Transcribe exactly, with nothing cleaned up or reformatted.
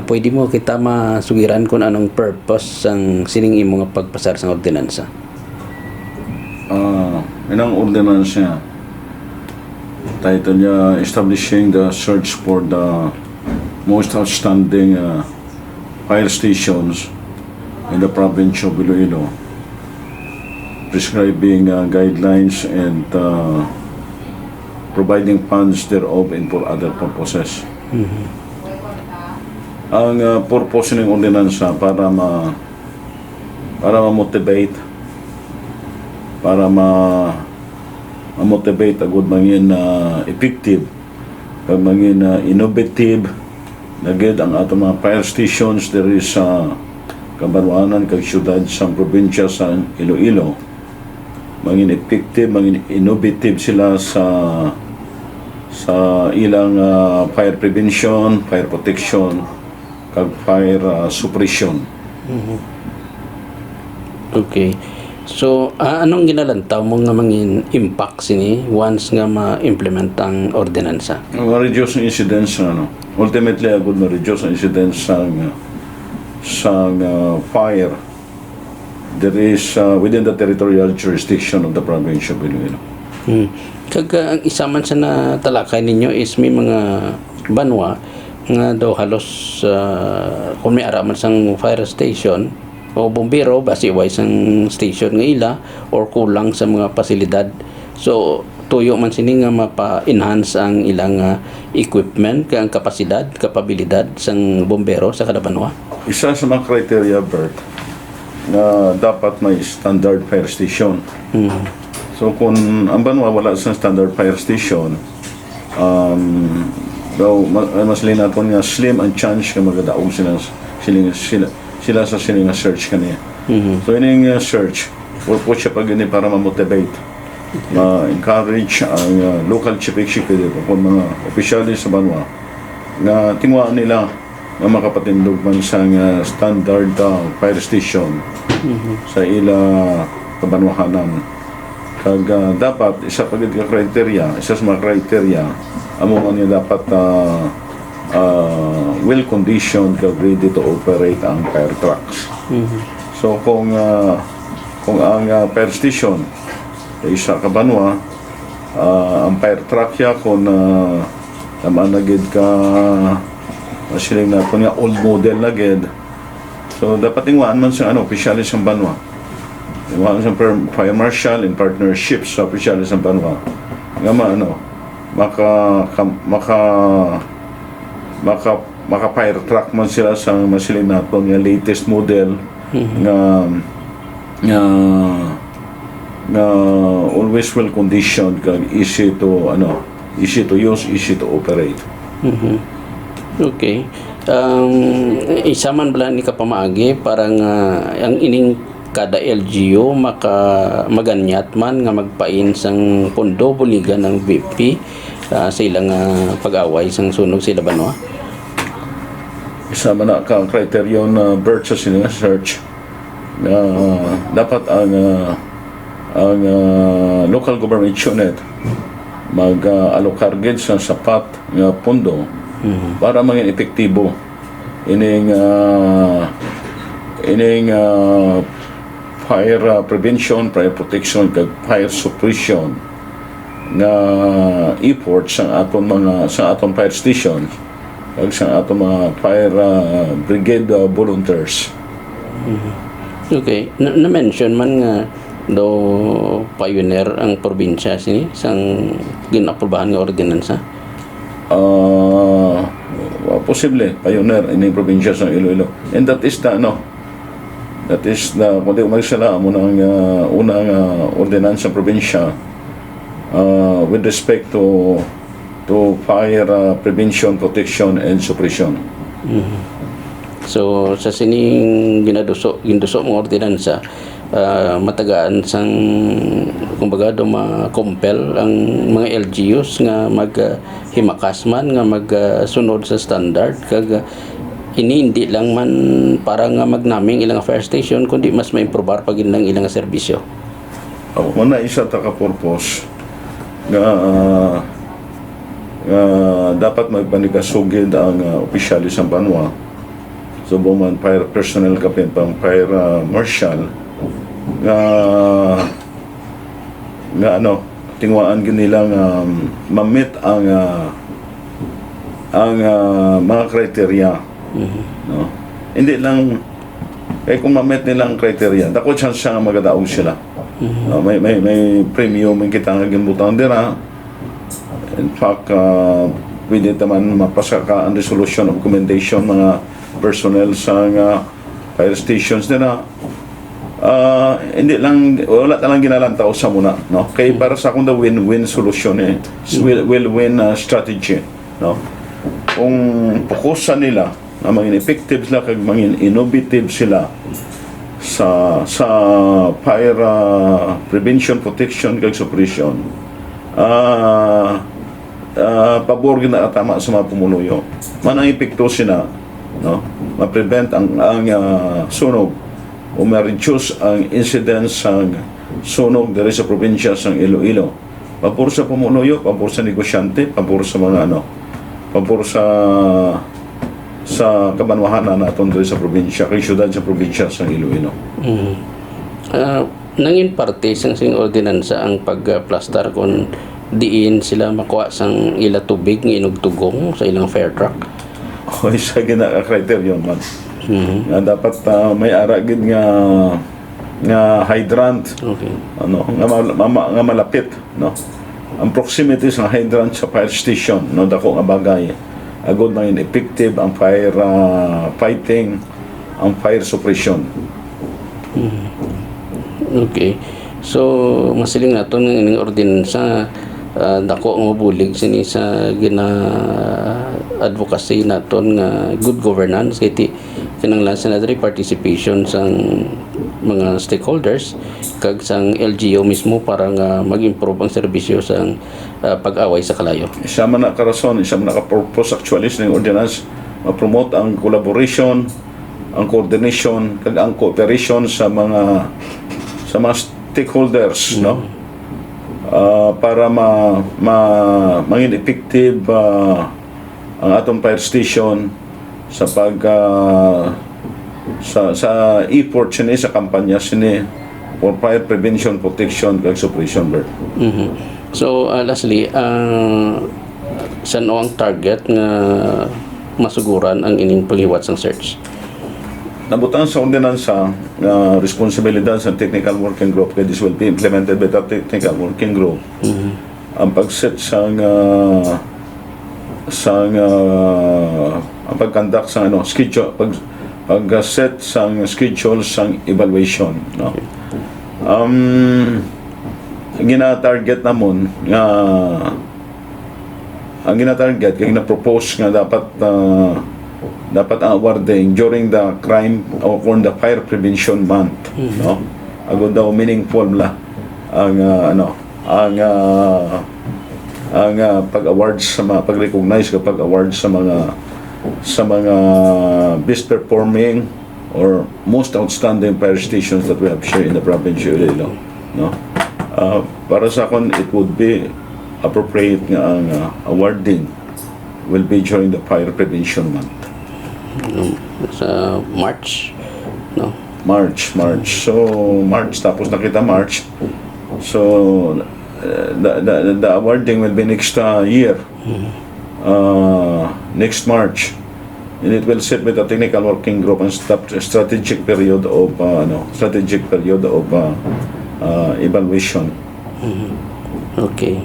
Pwede mo kita masugiran kung anong purpose sang sining imo nga pagpasar sang ordinansa? Ah, inang ordinansa, title niya, Establishing the Search for the Most Outstanding, ah, Fire Stations in the Province of Iloilo, prescribing, ah, guidelines and, ah, providing funds thereof and for other purposes. Ang, ah, purpose ning ordinansa para ma-, para ma-motivate, para ma-, ma-motivate agud mangin, ah, effective kag mangin, ah, innovative na gid ang aton mga fire stations diri sa kabanwahanan kag syudad sang probinsya sa Iloilo. Mangin effective, mangin innovative sila sa, sa ilang, ah, fire prevention, fire protection, kag fire, ah, suppression. Okay. So, ah, anong ginalantaw mo nga mangin impact sini once nga ma-implement ang ordinansa? Ma-reduce ang incidence, ano. Ultimately, agud ma-reduce ang incidence sang, sang, ah, fire. There is, ah, within the territorial jurisdiction of the province of Iloilo. Hmm. Kag, ah, ang isa man sa natalakay ninyo is may mga banwa nga daw halos, ah, kung may ara man sang fire station o bumbero, basi way sang station nga ila or kulang sa mga pasilidad. So, tuyo man sini nga mapa-enhance ang ilang, ah, equipment kag ang kapasidad, kapabilidad sang bumbero sa kada banwa. Isa sa mga criteria, Bert, na dapat may standard fire station. Mm. So, kung ang banwa wala sa standard fire station, um, daw, ma-, mas linaton nga slim ang chance nga magadaog sila, sila, sila, sila sa sini nga search kaniya. Mhm. So, ining, uh, search, purpose siya pa gini para ma-motivate, ma-encourage ang, uh, local chief executive o kung mga opisyales sa banwa nga tingwaan nila nga makapatindog man sang, uh, standard, uh, fire station Mhm. sa ila kabanwahanan. Kag, ah, dapat isa pa gid ka criteria, isa sa mga criteria, amo man nga dapat, ah, ah, well conditioned kag ready to operate ang fire trucks. Mhm. So kung, ah, kung ang, ah, fire station sa isa ka banwa, ah, ang fire truck ya kung, ah, tama na gid ka, masiling naton nga old model na gid, so dapat tingwaan man sa, ano, opisyales sang banwa. Tingwaan sa per-, fire marshal in partnership sa opisyales sang banwa nga ma-, ano, maka, ka-, maka, maka, maka fire truck man sila sa, masiling naton nga latest model Mhm. nga, nga, nga always well conditioned kag easy to, ano, easy to use, easy to operate. Mhm. Okay. Um, isa man bala ni ka pamaagi para nga ang ining kada L G U maka-, maganyat man nga magpain sang pondo buligan ang V P, ah, sa ilang, ah, pag-away sang sunog sa ila banwa? Isa man na ka ang criterion na, Bert, sa sini nga search nga dapat ang, ah, ang, ah, local government unit mag, ah, alokar gid sa sapat nga pondo Mhm. para mangin epektibo ining, ah, ining, ah, fire, ah, prevention, fire protection, kag fire suppression nga effort sa aton mga, sa aton fire station kag sa aton mga fire, ah, brigade, ah, volunteers. Mhm. Okay. Na-, na-mention man nga daw pioneer ang probinsya sini sang gin-aprubahan nga ordinansa. Ah, posible, pioneer ining probinsya sa Iloilo. And that is the, ano, that is the, kung di ko magsala, amo na ang, ah, una nga ordinansa sa probinsya, ah, with respect to, to fire, ah, prevention, protection, and suppression. Mhm. So, sa sining ginaduso, ginduso mga ordinansa, ah, matagaan sang, kumbaga, do ma-compel ang mga L G Us nga mag, ah, himakas man, nga mag, ah, sunod sa standard, kag, ah, ini hindi lang man para nga magnaming ilang fire station, kundi mas maimprobar pa gid ang ilang serbisyo. Ako man na isa ta ka purpose nga, ah, nga dapat magpanikasugid ang, ah, opisyales sang banwa subong man fire personnel, kapin pang fire, ah, marshal, nga, nga ano, tinguhaan gid nila nga ma-meet ang, ah, ang, ah, mga criteria, Mhm. no? Hindi lang, eh, kung ma-meet nila ang criteria, dako chance nga magadaog sila. Mhm. No, may, may, may premium ang kita nga ginbutang dira. In fact, ah, pwede ta man mapasaka ang resolution of commendation, mga personnel sa nga fire stations nila. Ah, hindi lang, wala ta lang ginalantaw sa muna, no? Kay para sa akong, the win-win solution, eh. Win, win-win, ah, strategy, no? Kung pukusan nila nga mangin effective sila kag mangin innovative sila sa, sa fire, ah, prevention, protection kag suppression, ah, ah, pabor gid na tama sa mga pumuluyo. Man ang epekto sina, no? Ma-prevent ang, ang, ah, sunog o ma-reduce ang incidence sang sunog diri sa probinsya sang Iloilo. Pabor sa pumuluyo, pabor sa negosyante, pabor sa mga ano, pabor sa, sa kabanwahanan naton diri sa probinsya, kay syudad sa probinsya sang Iloilo. Mm. Ah, nangin parte sang sing ordinansa ang pagplastar kon diin sila makuha sang ila tubig nga inugtugong sa ilang fire truck? O, isa gina ka criterion man. Mhm. Nga dapat, ah, may ara gid nga, nga hydrant. Okay. Ano, nga ma-, ma-, ma-, nga malapit, no? Ang proximity sa hydrant sa fire station, no, dako nga bagay. Agod mangin effective ang fire, ah, fighting, ang fire suppression. Mhm. Okay. So, masiling naton nga ining ordinansa, ah, dako ang mabulig sini sa gina-advocacy naton nga good governance, kay ti-, kinahanglan sa diri participation sang mga stakeholders kag sang L G U mismo para nga mag-improve ang serbisyo sang, ah, pag-away sa kalayo. Isa man na ka rason, isa man na ka purpose actually sa ning ordinance, ma-promote ang collaboration, ang coordination, kag ang cooperation sa mga, sa mga stakeholders, no? Ah, para ma-, ma-, mangin effective, ah, ang atong fire station sa pag, ah, sa, sa effort sini, sa kampanya sini for fire prevention, protection, kag suppression, Bert. Mhm. So, ah, lastly, ah, san-o ang target nga masuguran ang ining paghiwat sang search? Nabutang sa ordinansa nga responsibilidad sa technical working group, kay this will be implemented by the technical working group. Mhm. Ang pag-set sang, ah, sang, ah, ang pag-conduct sa, ano, schedule, pag, pag-set sang schedule sang evaluation, no? Okay. Um, gina-target namon nga, ang gina-target kay gina-propose nga dapat, ah, dapat ang awarding during the crime or on the fire prevention month, Mhm. no? Agod daw meaningful la ang, ah, ano, ang, ah, ang, ah, pag-award sa mga, pag-recognize ka pag-award sa mga, sa mga best performing or most outstanding fire stations that we have here in the province of Iloilo, no? Ah, para sa akon, it would be appropriate nga ang, ah, awarding will be during the fire prevention month. Um, sa March, no? March, March. So, March, tapos na kita March. So, uh, the, the, the awarding will be next, uh, year. Mhm. Uh, next March. And it will sit with the technical working group and strat-, strategic period of, uh, ano, strategic period of, uh, uh, evaluation. Mhm. Okay.